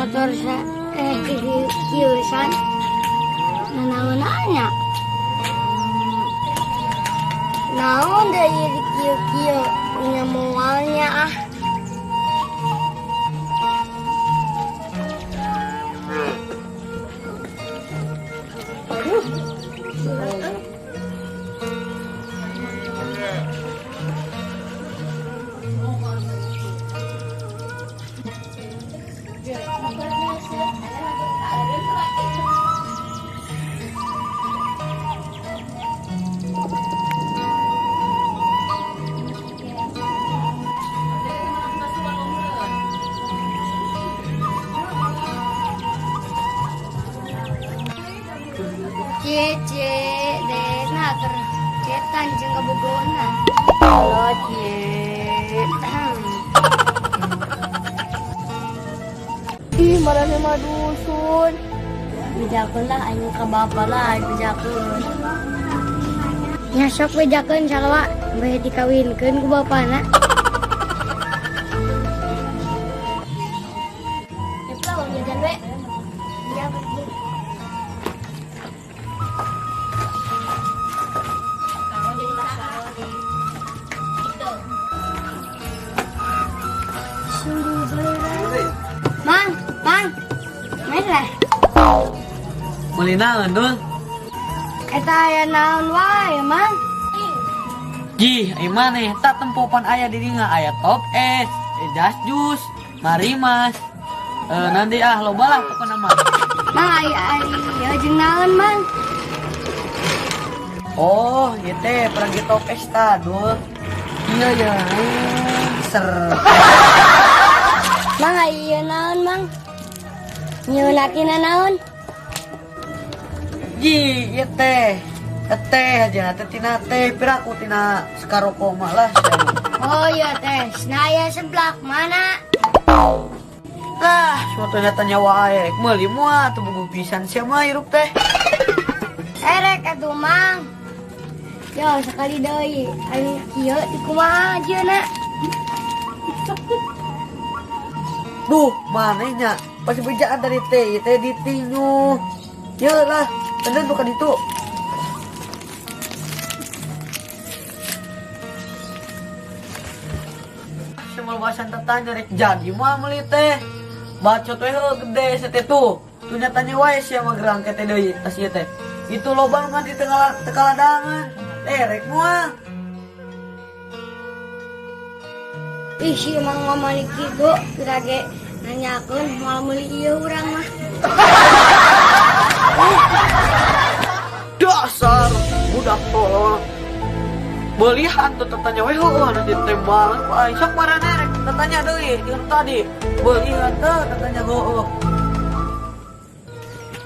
Motor kiusan nanaon-nya naon dari kieu-kieu punya mualnya ah. C D nah tercetan jeung kabogona. Oh C. Ih, marane mah dusun. Bejakeun lah aing ka bapa lah aing bejakeun. Nya sok bejakeun salawa bae dikawinkeun ku bapana. Ceplo jajan we. Ya betul. Mang, mang, main lah. Meuli naon, Dul? Eta aya naon wae, Mang? Jih, ai maneh tak tempopan aya di dinya aya Top Es, jas jus, Marimas. Nanti ah loba lah pokona mah. Mang aya aya jeung naon, Mang? Oh, ieu teh pergi Top Es ta, Dul. Iya ya. Ser. Mang aya naon, Mang? Nyeunakeun naon? Ji, ieu teh. Teh aja teh tina teh piraku tina sekaroko mah lah. Oh iya teh, aya seblak mana? Ah, suatu tanya wae rek meuli moal atuh bugu pisan sia mah hirup teh. Erek atuh Mang. Yo sekali deui, anu kieu di kumaha jieuna? Duh, manehnya pasti bejaan dari teh, teh ditinyu. Ye lah, tenden tuh kan itu. Semua bahasan tetanya rek jadi mah meuli teh. Bacot we heuh gede sete tuh. Tuh nyatanya wae sia mah gerang ke teh deui tas ieu teh. Itu lobang kan di tengah tekaladangan. Rek moal. Ih, si Mang mamali kitu pirage nanyakeun moal meuli ieu urang mah. Dasar budak tolol. Belihan tuh tetanya we heueuh anu ditembak. Ai sok marane rek tetanya deui jeung tadi. Belihan teh tetanya heueuh.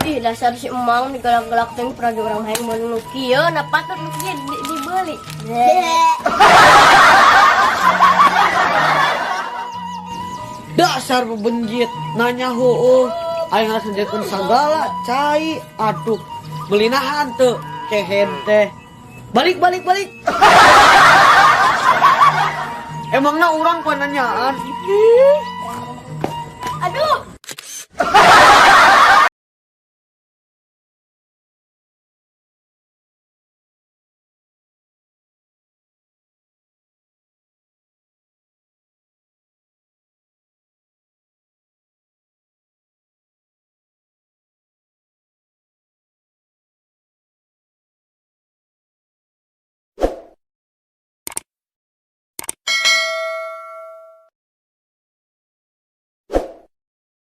Ih, dasar si Emang digalak-galak teh pirage urang hayang meuli nu kieu, na patut nu kieu dibeli. Dasar bebenjit nanya heueuh aing ngasejekeun sagala cai aduh meulinahan teu kehen teh balik balik balik. Emangna urang pananyaan. Aduh.